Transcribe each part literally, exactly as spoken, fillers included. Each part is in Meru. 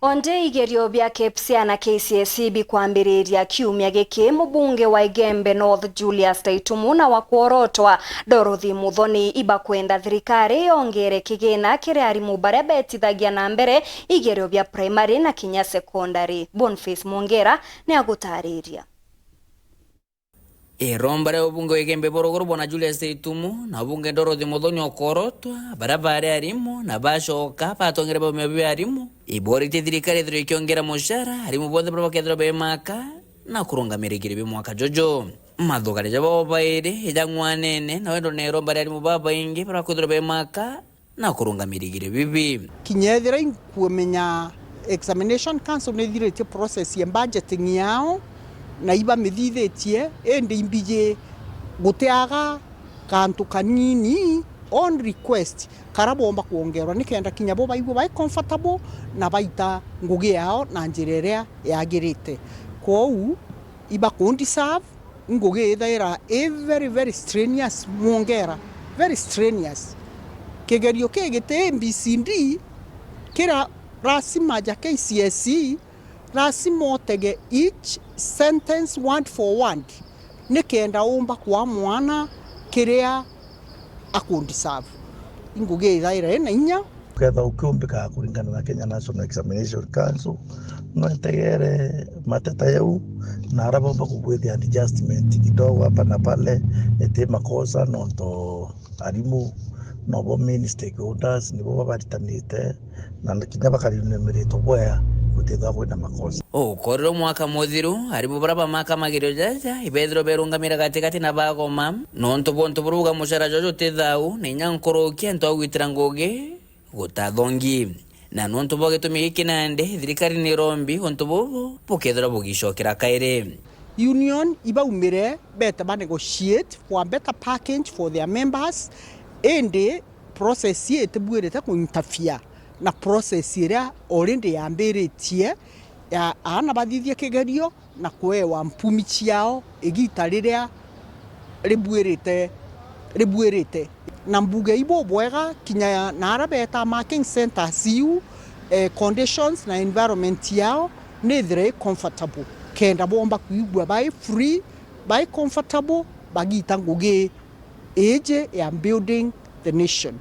Onde igerio bia KPSEA na KCSE bikwambiriria kiumia giki, mubunge wa Igembe North Julius Taitumu na wa Kworotwa Dorothy Muthoni ibakwenda thirikari yongere kigina kiri arimu baria betithagia na mbere igerio bia primary na kinya secondary. Boniface Mwongera ni agutariria. Iromba ria ubunge wa Igembe Borogoro bwana Julius Taitumu na ubunge Dorothy Muthoni Okorotwa, baria bari arimu na bacoka batongere baumia bia arimu, iboritie thirikari ithirwe ikiongera mucara arimu bonthe baria bakethirwa bemaka na kurungamira igerio bia mwaka juju. Mathugania jabo babairi ijang'wanene na wendo na iromba ria arimu babaingi baria bakwithirwa bemaka na kurungamira igerio bibi. Kinya ethira inkumenya Examination Council ni ithiritie process ya budgeting yao na ibamithithitie, indi imbiji gutiaga kantu kanini on request kara bomba kwongerwa, nikenda kinya bo baigua bai comfortable na baita ngugi yao na njira iria yagirite. Kwou ibakundi serve ngugi ithaira i very, very strenuous, mwongera, very strenuous. Kigerio ki giti A B C D, kira lasima ja KCSE, lasima utege each sentence word for word, nikenda umba kwa mwana kiria akundi serve. Ingugi ithaira ina inya. Ukethira ukiumbika kuringana na Kenya National Examination Council, no ntegere mateta jau na aria bomba kubwithia adjustment kidogo hapa na pale, iti makosa nontu arimu nobo main stakeholders, nibo babaritanite na kinya bakarinumiritwe bwea gutithwa kwina makosa. Ukorirwe mwaka muthiru, arimu baria bamaka magerio jaja ibethirwe berungamira gatigati na bagoma, nontu bwa untu buria buga mucara jwa juti thau na inya nkuruki antu a gwitira ngugi gutathongi. Na nontu bwa gitumi giki nandi, thirikari ni irombi untu bubu bukethirwa bugicokera kairi. Union ibaumire bete ba negotiate for a better package for their members, indi process ii itibuirite ku interfere na process iria already yambiritie ya aana bathithie kigerio na kuewa mpumi ciao igita riria ribuirite, ribuirite. Na mbuge ibubwega kinya na aria beta marking centers iu, eh, conditions na environment yao nithire i comfortable, kenda bomba kwigua bai free, bai comfortable bagita ngugi iji ya building the nation.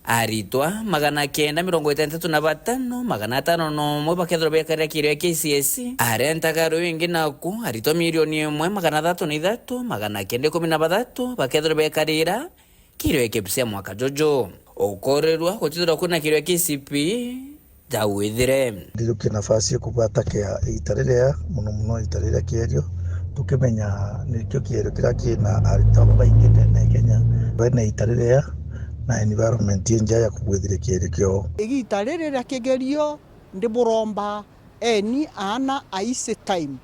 Aritwa magana kenda mirongo itantatu na batano, magana atano na umwe bakethirwa bekarira kirio kia KCSE. Arentaga ruu ingi naku, aritwa milioni imwe, magana athatu na ithatu, magana kenda ikumi na bathatu bakethirwa bekarira kirio kia KPSEA mwaka juju. Ukorirwa gutithirwa kwina kirio kia KCPE jau withire. Ndirukie nafasi ya kubwata kia iita riria, muno muno iita riria kierio, tukimenya nikio kierio kiria kina aritwa babaingi ndene ya Kenya. Bena iita riria na environment injega ya kugwithiria kierio kiao. Igiita riri ria kigerio ndiburomba eni aana a easy time.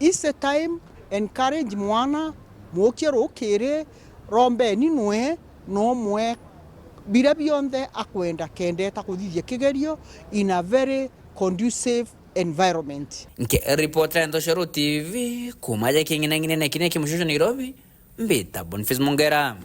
Easy time, encourage mwana, mukie rukiri, rombeni nwe, nomwe biria bionthe akwenda kendeta kuthithia kigerio in a very conducive environment. Nke ripota ya Ntoshoro T V, kuma ja king'inang'inene kiria ki mucucu Nairobi, mbita Boniface Mongera.